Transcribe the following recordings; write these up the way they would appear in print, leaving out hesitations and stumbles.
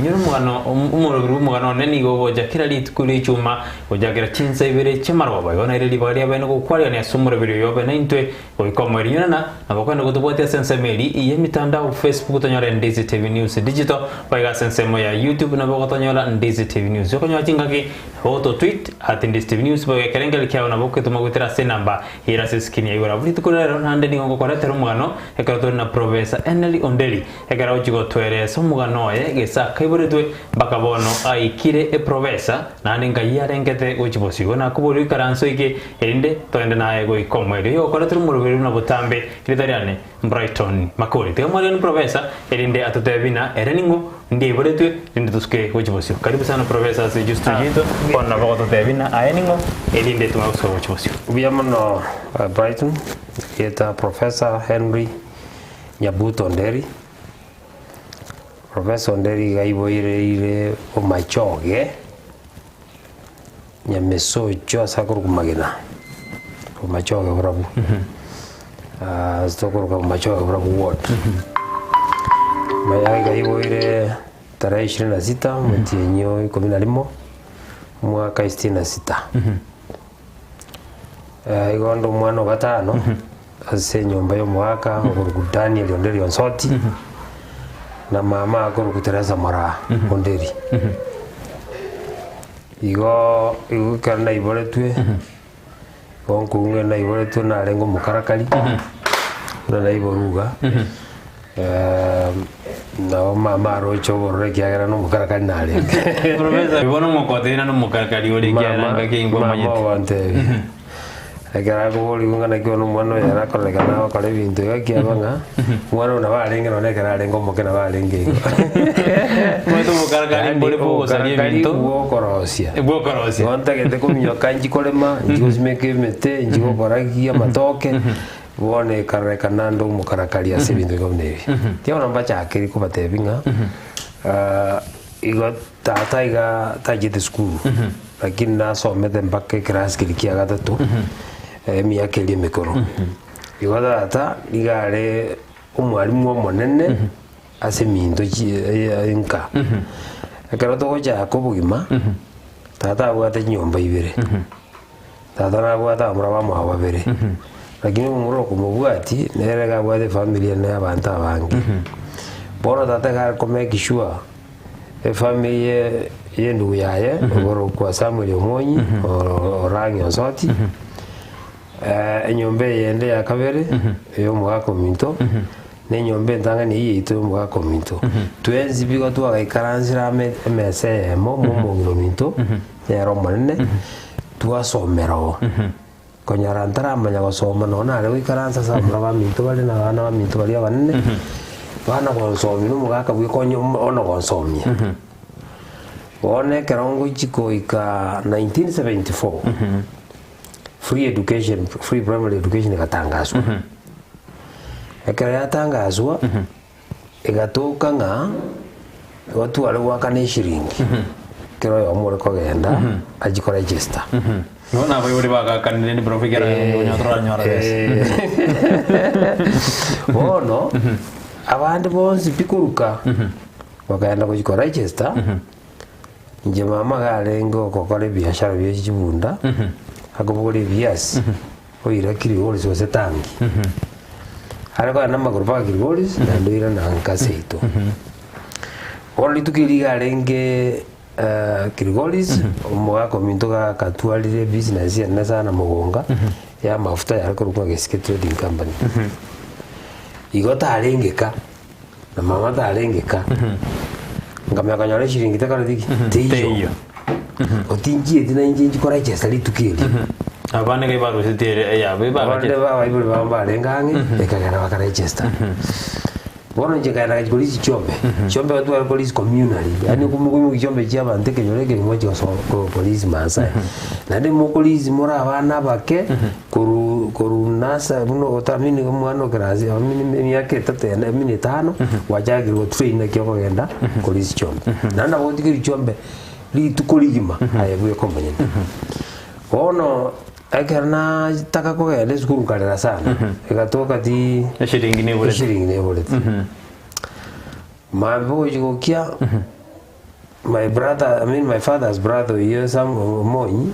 Inyora omogano omoroberi bw'omogano one nigo ogocha kera rituko ria echuma gochakera chinsa ibere chi'amarogoba. Igo naire ribaga ria bene gokwarigania ase omoroberi oyo obe naintwe goika omoerio. Inyora ng'a nabo okogenda gotobwatia ase ensemo eri y'emitandao Facebook tonyore Ndizi TV News Digital, boigo ase ensemo ya YouTube nabo ogotonyora Ndizi TV News. Okonyora chingaki nabo ogototweet at Ndizi TV News boigo ekerengerio kiao nabo ogetoma goetera ase enamba ere ase eskrini ya igoro. Abwo rituko ria rero naende nigo ngokoretera omogano ekero tore na Professor Henry Onderi ekero agochia gotweresa omogano oye gese akaiboretwe mpaka bono aikire eprofesa naende nkai arengete gochia bosio. Igo nakoboria oikaranse oike erinde togende naye goika omoerio. Oyo okoretera omoroberi buna botambe erieta riane Brighton Makori. Tiga mwariganie profesa erinde atotebie buna ere ning'o Ndi aiboretwe, rinde tosuke gochia bosio. Karibu sana Professor ase echusto chiaito, bono nabo ogototebia ng'a aye ning'o, erinde tomanye gosuka gochia bosio. Mbuya mono Brighton, erieta Professor Henry Nyabuto Onderi. Professor Onderi iga aiboireire Bomachoge, Nyamesocho ase akorokwa Magena, Bomachoge borobwo, ase tokoroka Bomachoge borobwo ward. Maya iga aiboire tarehe ishirini na sita omotienyi o ikomi na rimo, omwaka sitini na sita. Igo onde omwana o gatano, ase enyomba ya omogaka okorokwa Daniel Onderi Onsoti, na mama akorokwa Teresa Moraa Onderi. Igo igo ekero naiboretwe, igo nkoigwa ng'a naiboretwe narenge omokarakari, buna naiborwa iga, nabo mama aroche obororo ekiagera na omokarakari narenge. Professor, bono ng'okotebi naende omokarakari ore ekiagera Mama, ngaki mama nkwamanyete. ogontebia. Ekero akoborigwa ng'a naki bono omwana oyo arakorekana agokora ebinto iga ekiagera ng'a omwana oyo nabo arenge nonye ekero arenge omoke nabo arenge igo. Omanyete obokarakari Yaani mbore bwogosaria obokarakari ebinto. bwokorosia. Bwokorosia. Igo ntagete kominyoka nchi korema, nchi gosimeka emete, nchi gokora ki amatoke, bono ekarorekana ande omokarakari ase ebinto bika buna ebi. Erio bono mbachakeri kobatebia ng'a igo Tata iga tachiete sukuru, lakini nasomete mpaka ekerasi keria kia gatato, emiaka eria emekoro. Igo tata nigo are omwalimu omonene ase eminto chi enka. Ekero togochaka obogima, tata abwate chinyomba ibere, tata nabwate abamura bamwabo babere, lakini omomura okomobwati nere iga abwate efamiri ene ya abanto abange. Bono tata iga are ko make sure. Efamiri ye y'endugu yaye okorokwa Samuel Omwonyi o Orangi Onsoti, enyomba eyende ya kabere ey'omogaka ominto, na enyomba entang'ani eyio yaito y'omogaka ominto. Twensi pi igo twagaikaransire amo emesa eyemo mwa omong'ina ominto, nere omonene, twasomera oo. Konyora ntaramanya gosoma nonya nare goikaransa ase abamura baminto bare na abana baminto baria abanene, bana gonsomia na omogaka bweka onye ono gonsomia. Bono ekero ngochia goika 1974, free education, free primary education egatangaswa. Ekero yatangaswa, egatoka ng'a igo tware goakana eshiringi, kera oyomo ore kogenda achie koregister. Bono abaibori bagakanire ni prof ekero onye toranyora besa. Bono abande bonsi pi koruka bakagenda gochia koregister, inche mama iga arenge ogokora ebiashara bia chibunda, akobogoria ebiasi. Oira Kilgoris gose Tangi. Are kogenda namagoro mpaka Kilgoris naende oirana nka seito. Bono rituko erio iga arenge Kilgoris, omogaka ominto iga akatwarire ebusiness enene sana mogonga, ya amafuta yare korokwa Gesike Trading Company. Igo tarenge ka, na mama tarenge ka, nkamanya konyora eshiringi tekoreti ki? Teiyo. Teiyo. Otinchieti na inche inchi korechesa rituko erio. Abana iga baruseti ere eyabo Abande ebagachete. ba abaibori babo mbarenge ang'e, ekagera bakarechesta. Bono inche nkaenda ngachia korisia chiombe, chiombe igo tware korisia communally, yaani okoimokia chiombe chia abanto ekenyoro ekegima mwachia gosoa ko- korisia maasai. Naende mokorisia more abana abake, korwa korwa nursery buna otamini omwana o class I mean emiaka etato ene I mean etano, gwachakire gotrain naki okogenda korisia chiombe. Naende nabo ogotigeria chiombe rituko rigima aye bweka omonyene. Bono ekero nataka kogenda esukuru nkarera sana, egatoka ti Eshiringi neborete. eshiringi neborete. Mambia ogochia gokia. My brother, I mean my father's brother oyio Sam Omonyi,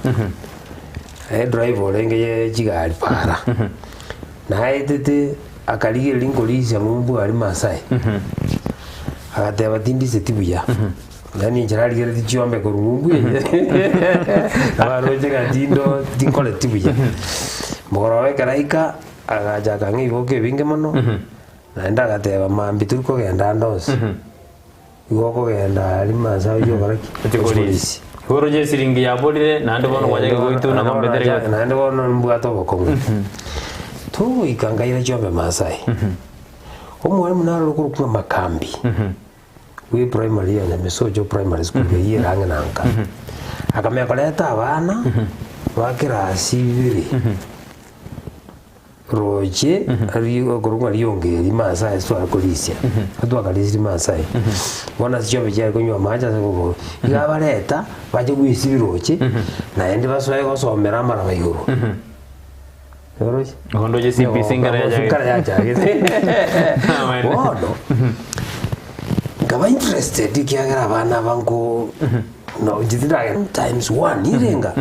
aye driver orenge ye chigari para. Naetete akarigereria nkorisia ng'umbu aria Maasai. Agateba tindiseti buya. Yaani inche narigeretie chiombe korwa ng'umbu eye. Abaroche ng'a tindo tinkoreti buya. Mogoroba ekero aika, agacha akang'a ebiboka ebinge mono, naende agateba mambia tori kogenda ande onsi. Igo okogenda aria mase aye okore ki? Oche korisia. Igo oroche esiringi yaborire naende bono kwachaka goituna ng'ombe teri gocha. Naende bono mbwate obokong'u. Togoika nkaira chiombe Maasai. Omwalimu naro ore korokwa ng'a Makambi, bwe primary ya Nyamisocho primary school eyio ere ang'e na nka. Akamanya koreta abana ba kirasi ibere. Roche okorokwa rionge rimaasai ase tware korisia, twakarisirie rimaasai. Bono ase chiombe chiare konywa amache ase okogoro, iga abareta bache goesibia roche, naende basoe gosomera amaraba igoro. Oroche? Igo ndoche CBC nkare yachagete. Nkare yachagete. Amen. Bono, nkaba interested ekiagera abana aba nko no inche tindagenda times one irenga.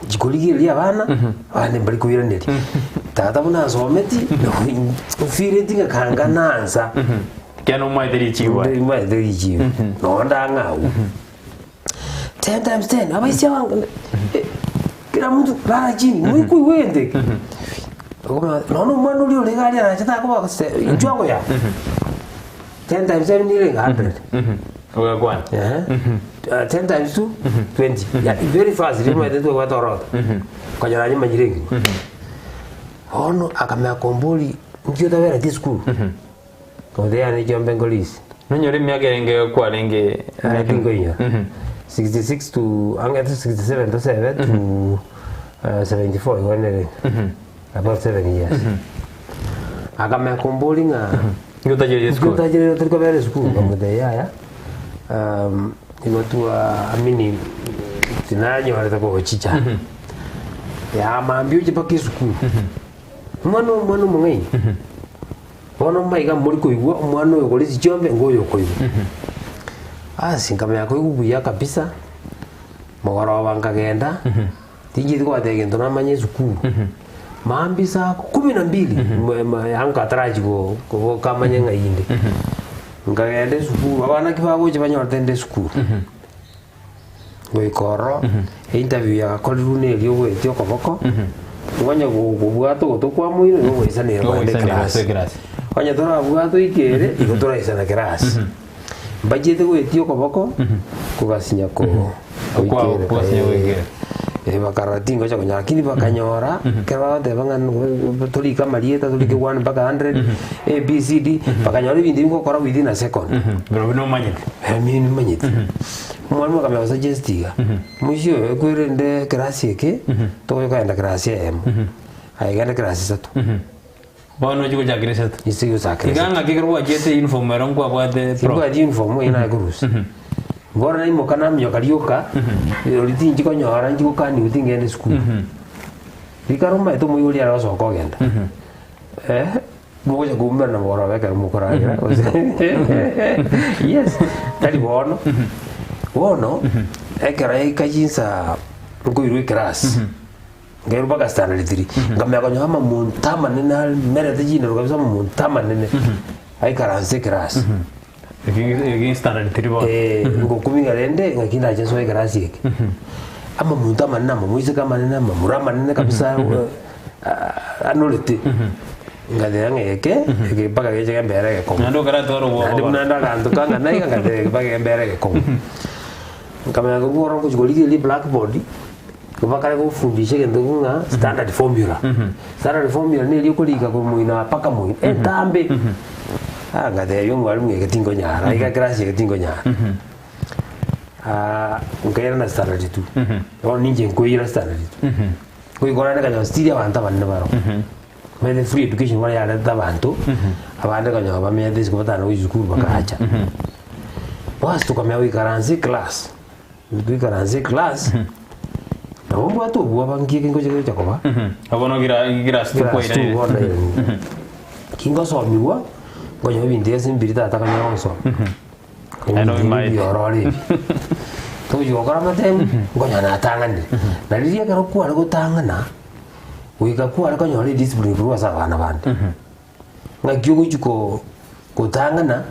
Chikorigereria abana, abande mbari koiraneria. Tata buna asometi, nfireti ng'a kanga nansa. Ekiagera nomaete richibu aye. Maete richibu. Nonya ndang'au. Ten times ten, abaisia abange, eh, kera mtu lala chini, moikoigwa egento eke. Okomanya nonya omwana oria ore iga aria nachete akoba gose inchuo akoyaa. 10 times 7 nigo ere 100. Ogakwana. Ehe. 10 times 2 20. Ya, very fast riria omanyete twebwate orota. Konyora nyimanyire engima. Bono akamanya kombori nki otabereti esukuru. Nkamotebia yane ekiombe nkorisia. Nonyore emiaka erenge kwarenge Aye tinkoinyora. 66 to ang'e 67 tosebe to 74 igo nere. About 7 years. Akamanya kombori ng'a Nigo otachiete esukuru. Ntachire tari kobera esukuru nkamotebia yaya igo twa amini tinanyorete gochicha yaa mambia oche mpaka esukuru omwana omwana omong'aini bono maiga mori koigwa omwana oyo okore chichombe ngoyo okoigwa asi nkamanya koigwa buya kabisa mogoroba nkagenda. Tinchieti kobatebia gento namanye esukuru. Mambia saa kumi na mbili yanka atarachi koboka amanye ng'a inde. Nkagenda esukuru, abana ki bagocha banyorete inde esukuru. Goika ororo, einterview yagakorirwe na eria ogoetia okoboko, nkonya kobwata ogoto kwa moino igo ogoisanera kogenda Ogoisanera ase ekerasi. ekerasi. Onye torabwate oike ere, igo toraisana kerasi. Mbachiete goetia okoboko, kogasinya ko Okwao kogasinya goikera. Eh, bakarora tingocha konyora lakini bakanyora ekero bagoteba ng'a no torike amarieta torike one mpaka hundred A B C D bakanyora ebinto ebi ngokora within a second. Barobwo nomanyete. Emi nimanyete. Omwalimu akamanya gosuggest iga, moisia oyo ekwerende ekerasi eke, togocha kogenda kerasi eyemo, aye genda kerasi isato. Bono ochie gochakera isato. Ase gochakera Iga isato. ng'aki ekero gwachiete uniform ero nkwabwate pro. Timbwati uniform eyio naye korusia. Bono naimoka naminyoka rioka, rirorio tinchi konyora nchi gokaniwa tingenda esukuru. Rikare omanyete omoibori are gosoka ogenda. Eh, mogocha koumerana mogoroba ekero mokoragera gose yes, tari bono. Bono, ekero yaika chinsa nkoirwa eclass. Nkairwa mpaka standard 3 nkamanya konyora amamonto amanene amerete chindoro kabisa amamonto amanene aikaranse ekerasi Eki standard 3 bono. Eh, ngokumia ng'a rende ng'aki ndache nsoe ekerasi eke amamonto amanene amamoiseke amanene amamura amanene kabisa eh, anorete ngateba ng'a eke eke mpaka geche gembere egekong'u Naende okaratwara obwoba naende buna bono. nde aganto kang'ana iga ngateba eke mpaka gembere egekong'u nkamanya korwa ororo ngochi korigereria eblackboard Bakare gofundisha egento ng'a standard formula. Standard formula neri okorika korwa moino mpaka moino, entambe. Ah, ngatebia omwalimu eke tinkonyara, iga class eke tinkonyara. Ah, nkairana standard two. Bono ninche nkoira standard two. Goikora naende nkanyora still abanto abanene baroo. Omanyete free education bono yaretete abanto, abande okonyora bamenyete isiko batana gochia esukuru bakacha. Basi tokamenya goikaransa eclass. Nkoikaranse eclass, nabo mbwate obwoba nki eke ngocha gocha koba. Bono gira class two Class two kwairire. bono nairanirie. Ki ngosomigwa, nkonyora ebinto ase mbiri tata akanyara gonsomia. Naende obimaete. Ebiororo ebi. Togochia gokora amatemu, nkonyora natang'anire. Na riria ekero kware gotang'ana, goika kware konyora ediscipline korwa ase abana bande. Ng'aki ogochia ko gotang'ana,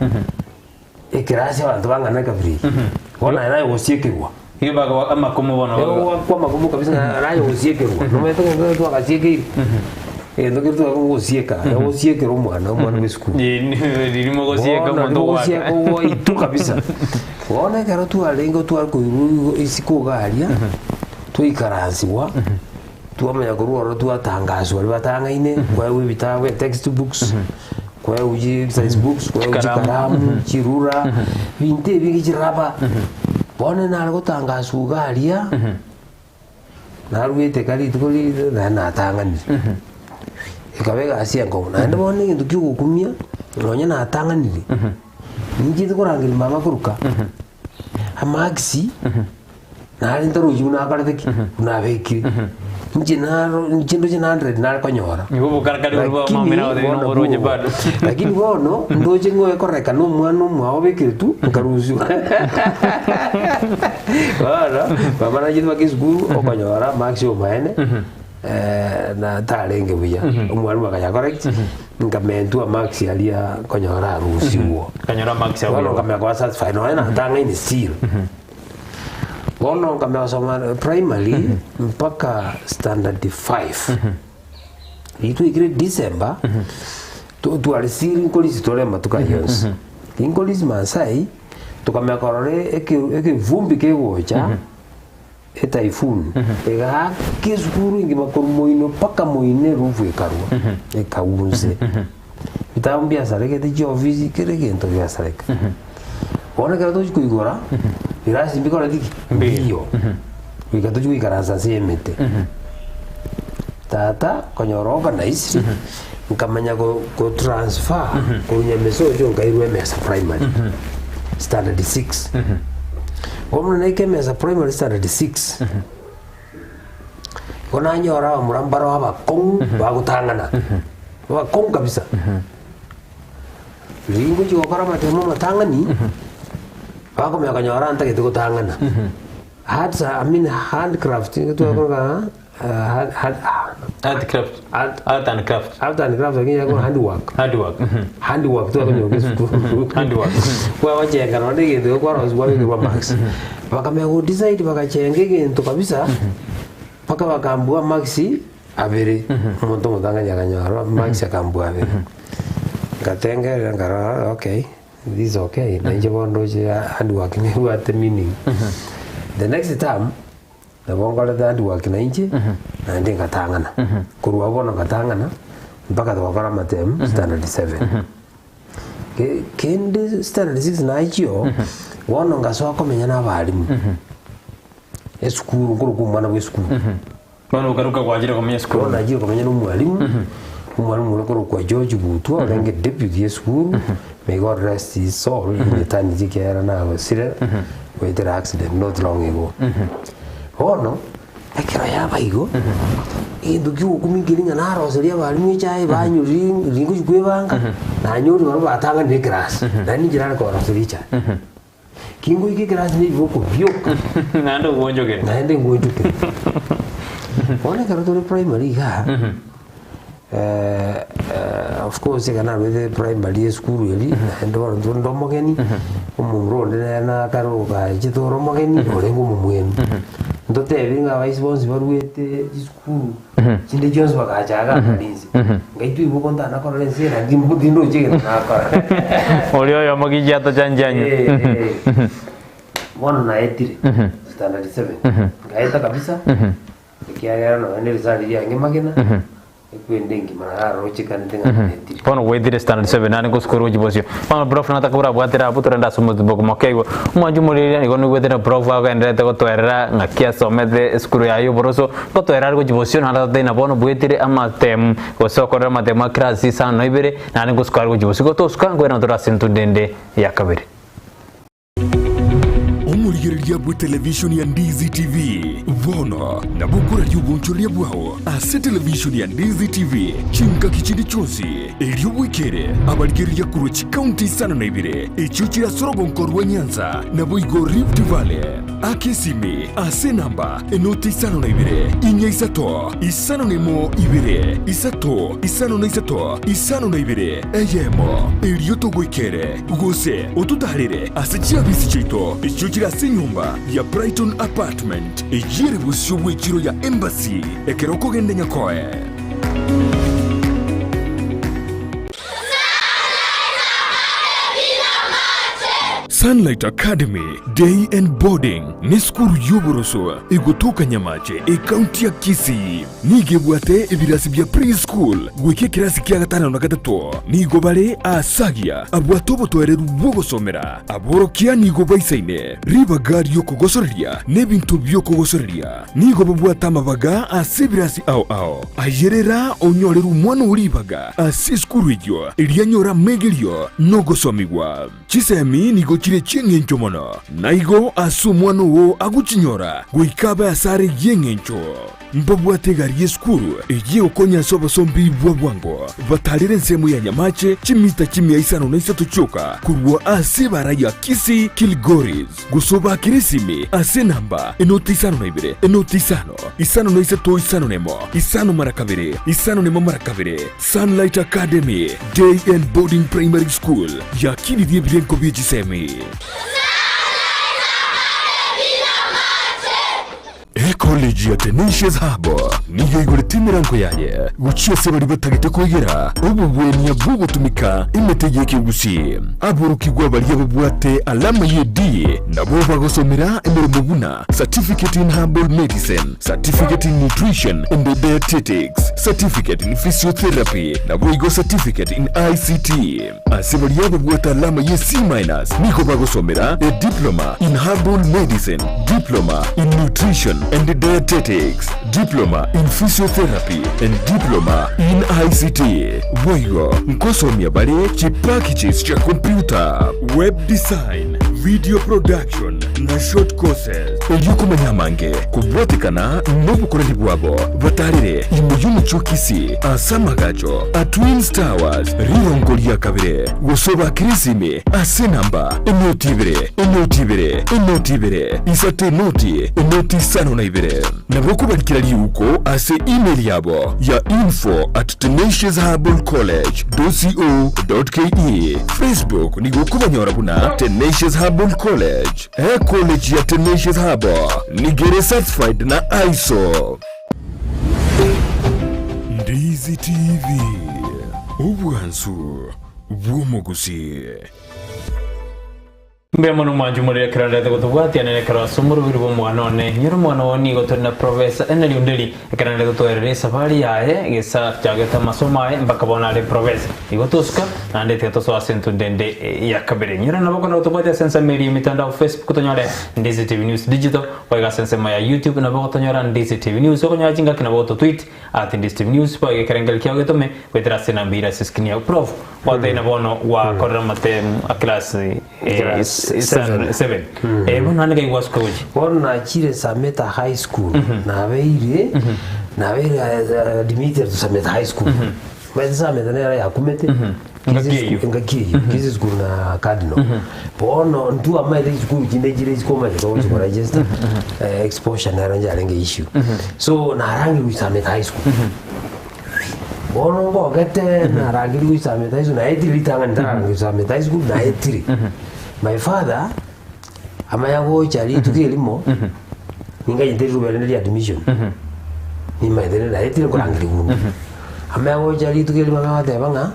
ekerasi abanto bang'ana ekabira eye, bono aye naye ogosiekerwa. Igo bagoa amakumu bono Igo goakwa amakumu kabisa ng'a naye ogosiekerwa, nomanyete ng'a ekero twagasiekeirie, egento keria twagosieka, ogosiekera omwana omwana bwa esukuru. Riria mogosieka Bono omonto ogoaka. rigosieka ogoitwa kabisa. Bono ekero twarenge tware koirwa isiko iga aria, twaikaransigwa, twamanya korwa ororo twatangaswa baria batang'aine, kwaegwa ebitabu etext books, kwaegwa chi exercise books, kwaegwa Chikaramu. chikaramu, chirura, ebinto ebinge chiraba. Bono nare gotangaswa iga aria, narwete eka rituko riria naende natang'anire. Ekaba egasi enkong'u, naende bono egento kia ogokumia, nonye natang'anire, ninchiete korangeria mama koruka, amarks, nare ntarochi buna akorete ki, buna abekire. Inche naro inche ndoche na hundred nare konyora. Nigo obokarakari boria bwa Lakini mama na bono oboroche bwogo. bado. Lakini bono ndoche ng'o ekorekana omwana omwao obekire tu nkarusiwa. Bono mama nachete mpaka esukuru okonyora marks omaene na tarenge buya. Omwalimu akanya correct nkamentwa marks aria nkonyora arusiwa. Okanyora marks Bono abuya. nkamanya koba satisfied nonya natang'aine still. Bono nkamanya gosoma primary mpaka standard 5. Riria twaikire December, to- tware still nkorisi tore amatuko ayio onsi. Rinkorisi Maasai, tokamanya korora eke- ekevumbi kegocha, etyphoon, egaaka esukuru engima korwa moino mpaka moino erufu ekarwa, ekaunse. Ebitabu mbiasaregete chiofisi kera egento giasareka. Bono ekero tochi koigora, birasi mbikoreti ki? Mbiyo. Goika tochi goikaransa ase emete. Tata konyora organized, nkamanya go go transfer korwa Nyamesocho nkairwa Emesa Primary, standard 6. Bono naika Emesa Primary standard 6, igo nanyora abamura mbaro abakong'u bagotang'ana, abakong'u kabisa. Riria ngochia gokora amatemo amatang'ani, bakomanya konyora ntagete gotang'ana. Arts, I mean handcraft nigo twakoroka ng'a hand Art craft. Art- Art and craft. art and craft lakini yakora handiwork. Handiwork. Handiwork twakonyoka esukuru. Handiwork. Kwabachenga nonye egento gekwarosiwa kwabekerwa marks. Bakamanya go decide bagachenga egento kabisa, mpaka bakambua marks abere, omonto omotang'ani akanyora marks akambua abere. Ngatengerera nkarora okay, this is okay, na inche bono ndoche handiwork nebwate meaning. The next term, nabo nkorete handiwork na inche, naende ngatang'ana. Korwa abwo bono ngatang'ana, mpaka togakora amatemu standard 7. Ke- Kende standard 6 nachio, bono ngasoa komenya na abalimu, esukuru nkorokwa omwana bwa esukuru. Bono okaruka gwachire komenya esukuru. Bono nachire komenya na omwalimu, omwalimu oria okorokwa George Gutwa orenge deputy esukuru, may God rest his soul in eternity ekiagera nagosire goetera accident not long ago. Bono, ekero yaba igo, egento kia ogokumia nkeri ng'a naroseria abalimu echae banyorire riria ngochia kwebanga, nanyorire barabwo batang'anire eclass, naende ninche nare kobaroseria echae. Kingoika ekerasi na ebiboko bioka. Naende ogwonchokera. Naende ngwonchokera. Bono ekero tore primary igaa, of course ekero narwete primary esukuru eria, naende bono intwe nde omogeni, omomura onde nere nakare ogachete ore omogeni, orenge omomwenu. Ntotebi ng'a abaisi bonsi barwete chisukuru chinde chionsi bagacha iga akare inse. Ngaitwa iboko ntanakorora ense eye naende tindoche egento nakora. Oria oyomo gichiato chanchianyu. Eh, eh. Bono naetire standard 7 ngaeta kabisa ekiagera nonya na erisari riange magena ekwenda engima nararochekanete ng'a naetire. Bono gwaetire standard 7 naende gosukuru gochia bosio. Bono prof nataka orabwatera abwo torende ase omotuboku moke igo. Omwanchi omoriri igo noigwete na prof agendererete gotoerera ng'aki asomete esukuru yaye ya oboroso. Ngotoera are gochia bosio naende totari na bono bwetire amatemu, gose okorera amatemu a class isano na ibere, naende ngosuka are gochia bosio. Igo tosuka nkoirana tore ase entunda ende ya kabere. Omorigereria bw'etelevishoni ya Ndizi TV, bono nabo okoraria obonchoreria bwao ase televishoni ya Ndizi TV chingaki chinde chionsi, erio bwekere abarigereria korwa chikaunti isano na ibere echio chire ase orogonko rwa Nyanza naboigo Rift Valley. Aka esimi ase enamba enoti isano na ibere, inya isato, isano na emo ibere, isato, isano na isato, isano na ibere, eyemo, erio togoikere, gose ototaarere ase chiabisi chiaito echio chire ase enyomba ya Brighton Apartment, eyio ere bosio bw'echiro ya Embassy, ekero okogenda Nyakoe. Sunlight Academy Day and Boarding nesukuru y'oboroso egotoka Nyamache, ekaunti ya Kisii. Nigo ebwate ebirasi bia pre-school goika ekerasi kia gatano na gatato. Nigo bare aasagia abwate obotoereru bw'ogosomera. Aborokia nigo baisaine ribaga ri'okogosoreria na ebinto bi'okogosoreria. Nigo babwate amabaga ase ebirasi ao ao. Ayerera onyorere omwana oo ribaga ase esukuru eyio, erio anyore amegerio na ogosomigwa. Chisemi nigo chire chi'engencho mono, na igo ase omwana oo agochinyora goika abe asare y'engencho. Mbabwate egari y'esukuru eyio egokonya ase obosombi bwa bwango, batarere ensemo ya Nyamache chimita chimia isano na isato chioka korwa ase ebara ya Kisii Kilgoris, gose obakere esimi ase enamba enoti isano na ibere, enoti isano, isano na isato isano na emo, isano mara kabere, isano na emo mara kabere. Sunlight Academy Day and Boarding Primary School yakinirie ebirengo bie chisemi. Ecollege ya Tenacious Hub nigo igorete emerango yaye gochia ase baria batagete koegera obobwenia bw'ogotumeka emete y'ekegusii. Aborokigwa baria babwate alama ye D nabo bagosomera emeremo buna Certificate in Herbal Medicine, Certificate in Nutrition and Dietetics, Certificate in Physiotherapy, naboigo Certificate in ICT. Ase baria babwate alama ye C minus nigo bagosomera a Diploma in Herbal Medicine, Diploma in Nutrition and Dietetics, Diploma in Physiotherapy and Diploma in ICT. Boigo nkosomia bare chipackages chia computer, web design, video production na short courses. Erio komanya amange kobwatekana nobokoreri bwabo batarire ime y'omochie o Kisii ase amagacho a Twins Towers rirongo ria kabere gose obakere esimi ase enamba enoti ibere enoti ibere enoti ibere isato enoti enoti isano na ibere. Nabo okobarikera riuko ase email yabo ya info at tenaciousherbalcollege dot co dot ke. Facebook nigo okobanyora buna Tenacious Herbal College. Ecollege ya Tenacious Herbal nigo ere certified na ISO. Ndizi TV, obwansu bw'omogusii. Mbuya mono mwanche morire ekero ndete gotobwatia nere ekero ase omorobiri bw'omogano one. Nyora omogano oo nigo tore na Professor Henry Onderi ekero nere gotoerera esafari yaye gesa chagete amasomo aye mpaka bono are Professor. Igo tosuka naende tiga tosoe ase entunda ende ya kabere. Nyora nabo okonyara gotobwatia ase ensemo eria y'emitandao Facebook tonyore Ndizi TV News Digital, boigo ase ensemo ya YouTube nabo ogotonyora Ndizi TV News, okonyora chingaki nabo ogototweet at Ndizi TV News, boigo ekerengerio kiao getome goetera ase enamba eria ase escreen yao. Prof. Gwateina bono gwakorera amatemu a class Class seven. 7. Eh, bono naende ngai gwasuka gochia. Bono nachire Sameta High School, nabeire nabeire eh, admitted to Sameta High School. Omanyete Sameta nere yakumete Engaki eyio. engaki eyio Kisii School na Cardinal. Bono intwe amaete chisukuru chinde chire isiko omanyete ogochi koregister eh, exposure nero yarenge issue. So narangirwe Sameta High School. Bono ngogete narangirwe Sameta High School naetire ritang'ani ntararangirwe Sameta High School naetire. My father amanya gocha rituko erimo ninganyete rirube rinde ria admission nimaete rende naetire nkorangerigwa inde. Amanya gocha rituko erimo amanya goteba ng'a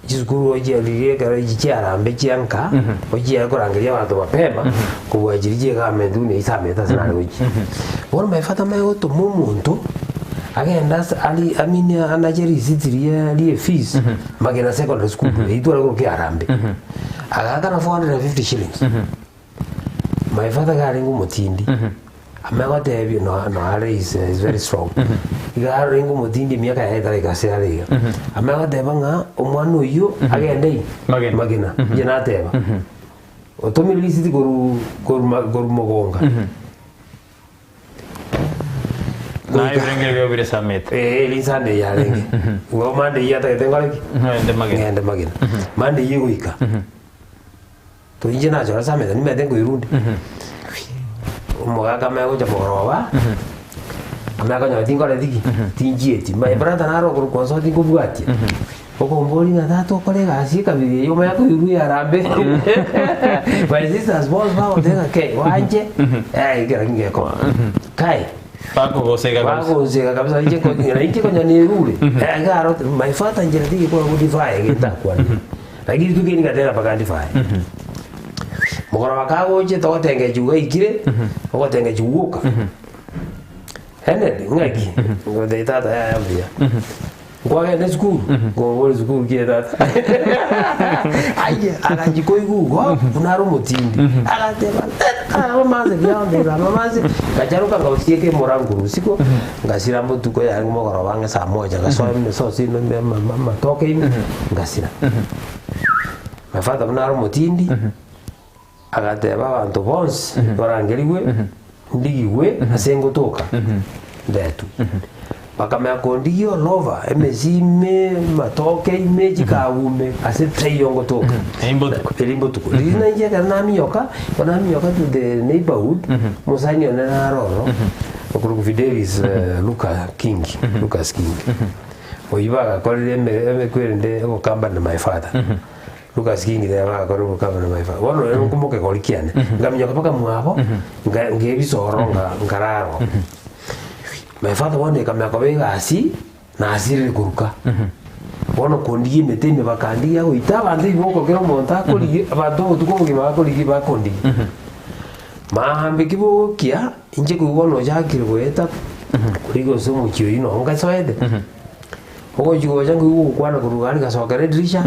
chisukuru ochie riria ekero echi chiarambe chia nka, ochie korangeria abanto mapema kobua chiria chia egovernment buna eyio samete ase nare gochia. Bono my father amanye gotoma omonto, agende ase ari amine anache risiti ria ria efees, Magena secondary school, eyio tware koroka eharambe. Agaakana 450 shillings. My father iga arenge omotindi, amanye gotebia no no are is is very strong. Iga arenge omotindi emiaka yaye etaraika ase are iga. Amanye goteba ng'a omwana oyio agende ii Magena. Magena, inche nateba. Otomire risiti korwa korwa ma korwa mogonga. Naye ebirengere biao bire samete. Ee, eri Sunday yarenge. Igo Monday eyio atagete nkore ki? Ng'ende magena. Ng'ende magena. Monday eyio egoika. To inche nachora samete nimanyete nkoirunde. Omogaka amanye gocha mogoroba, amanye konyora tinkoreti ki? Tinchieti. My brother naro okorokwa Onsoti nkobwatia. Okomboria ng'a tata okore egasi ekabira eye omanye koirwa eharambe. My sisters bonsi bagoteba ng'a kei wanche, eh ekero ngekoba. Kai, Bakogosega kabisa. bagonsega kabisa inche nko na inche konya nerure. Eh iga aro my father nchera tigekora godify egento akwanire. Lakini rituko eri ngatera mpaka ndify. Mogoroba kagocha togotengecha iga aikire, ogotengecha gwoka. Kennedy ng'aki? Ngotebia tata yaya mbuya. Nkwagenda esukuru? Nkoboria esukuru ki tata? Aye agachia koigwa igo buna are omotindi. Agateba "Eh, amamanse buya amamanse. Ngacharoka ngausieka emorango usiku, ngasira botuko yarenge mogoroba ang'e saa moja, ngasoa emesosi ime ime ama- amatoke ime, ngasira. My father buna are omotindi. Agateba abanto bonsi barangerigwe, ndigigwe ase ngotoka, ndetwe. Bakamanya kondigia olova, emesi ime, amatoke ime, chikagu ime, ase taiyo ngotoka. Eri mbotuko. Eri mbotuko. Riria nainche ekero naminyoka, bono naminyoka to the neighborhood, omosani one naro ororo, okorokwa Fidelis Luka King, Lucas King. Oyio bagakorire eme emekweri ogocompany na my father. Lucas King nere bagakora obokama na my father. Bono ere nkomoka ekegori kiane, nkaminyoka mpaka mwabo, nka nkaebisa ororo nka nkarara ororo. My father bono ekamenya koba egasi, nasirire koruka. Bono kondigia emete ime bakandigia goita abanto ebiboko kera omonto akorigia, abanto obotuko obogima bakorigia bakondigia. Maambia ki bogokia, inche koigwa bono ochakire goeta, korigia gose omochie oyio noo nkasoete. Ogochia gocha nkoigwa ogokwana korwa iga aria ngasokera edirisha,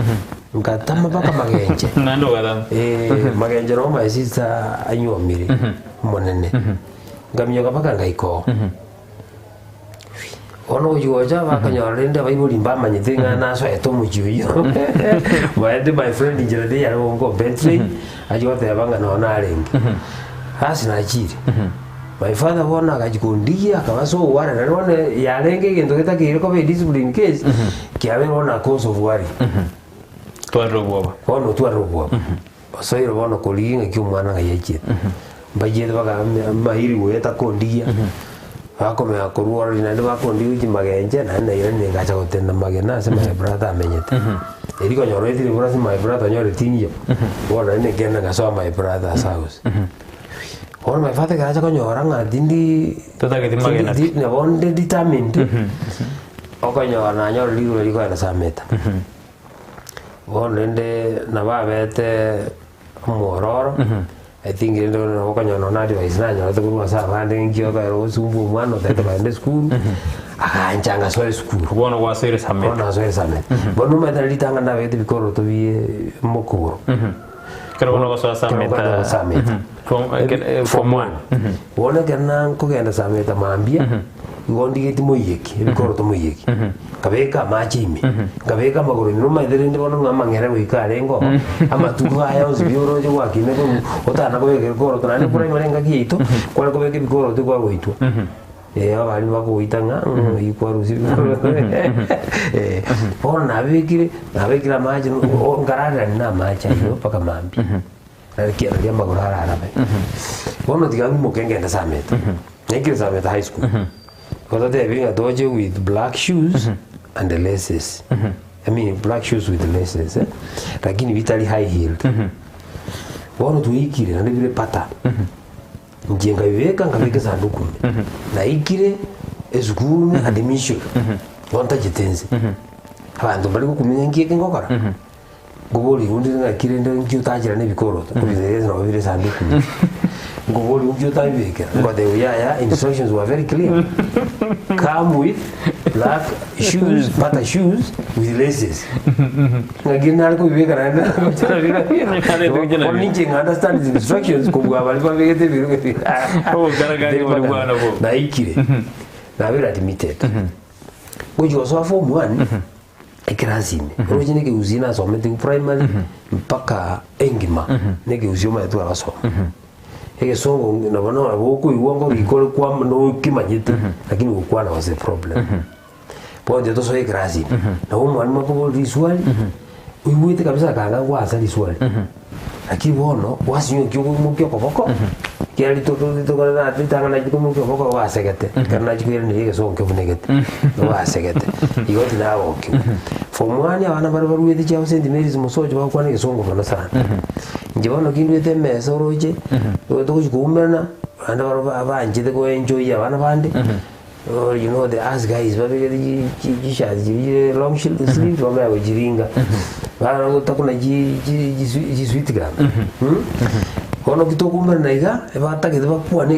ngatama mpaka magenche. Naende ogatama. Eh, magenche noo my sister anywomire, omonene. Nkaminyoka mpaka ngaika oo. Bono ogochia gocha bakonyora rende abaibori mbamanyete ng'a nasoete omochie oyio. Maete my friend inchera tiyare gonkompensate, achia goteba ng'a noo narenge. Ase nachire. My father bono agachia kondigia akaba so worried naende bono yarenge egento getakeire koba a discipline case kiabeire bono a cause of worry. Twarire obwoba. Bono otwarire obwoba. Osoire bono korigia ng'aki omwana ng'ai achiete. Mbachiete baka mairi goeta kondigia, bakomenya korwa ororo naende bakondigia gochia magenche naende nairanire ngacha gotenena magena ase my brother amenyete. Erio konyora oetire igoro ase my brother onyore tinio, bono naende nkende ngasoa my brother's house. Bono my father ekero acha konyora ng'a tindi Totageti magena tindi nabo nde determined, okonyora nanyore rigoro rikoenda Sameta. Bono rende nabo abete omwororo, I think rende bono nabo okonyora nonye na advice nanyorete korwa ase abande ng'aki okogera osumbue omwana otagete kogenda esukuru, agancha ngasoa esukuru. Bono gwasoire Sameta. Bono nasoire Sameta. Bono omanyete nari ritang'ani nabegete ebikoroto bie mokogoro. Ekero bono ogosoa Ekero Sameta. Sameta. Form, eh, Form one. Bono ekero nankogenda Sameta mambia, igo ndigeti moiyeki, ebikoroto moiyeki. Nkabeka amache ime, nkabeka amagoro ime, nomanyete rende bono ng'a amang'ere goika arenge oo, amatuko aya onsi pi oroche gwakina korwa otana kobeka ebikoroto naende primary engaki yaito, kware kobeka ebikoroto kwagoitwa. Eh, abarimu bakogoita ng'a oyio kwarusia ebikoroto. Eh, bono nabekire, nabekire amache nkararerania na amache ayio mpaka mambia. Narikia naria amagoro ararabe. Bono tiga ng'imoke ngende Sameta. Naikire Sameta High School. Igo totebirie ng'a toche with black shoes and laces. I mean black shoes with laces eh, lakini bitari high heeled. Bono twaikire naende bire pattern. Inche nkabibeka nkabeka esanduku ime. Naikire esukuru ime admission. Bono ntachete nse. Abanto mbari gokumenya nki eke ngokora. Nkoboria onde ng'aki rende nki otachera na ebikoroto, kobisegesa nabo bire esanduku ime. Nkoboria nki otabibekera, ngotebiwa yaya instructions were very clear. Come with black shoes, bata shoes with laces. Ng'aki nare kobibeka naende Nare Bono ninche ng'a understand the instructions kobua baria babegete ebirogo ebi. Obokarangani bori bwana bo. Naikire, nabere admitted. Ngochia gosoa form one. Ekerasi ime, oroche na ekegusii nasometigwe primary mpaka engima, na ekegusii omanyete twarasoma. Egesongo nge nabo nabo okoigwa nkorika ore kwama nokemanyete, lakini gokwana was a problem. Bono intwe tosoe ekerasi ime, nabo omwalimu akoboria riswali, oigwete kabisa akanga goansa riswali, lakini bono gwasinywa ekio okoimokia okoboko, ekiagera rituko rituko ritang'ani nachia koimokia okoboko gwasegete, ekero nachia koiraneria egesongo kebunegete, gwasegete, igo tinagokiwa. Form one abana baria baruete chiabo St Mary's Mosocho bagokwana egesongo mono sana. Inche bono kinduete emesa oroche, togochia koumerana, naende barobwo banchete koenjoy abana bande. Oh you know the us guys babegete chi chi chishati chiria chire long sleeve bamanya gochiringa bana gotakuna chi chi chi chiswiti gana bono ki tokoumera iga ebatagete bakwane.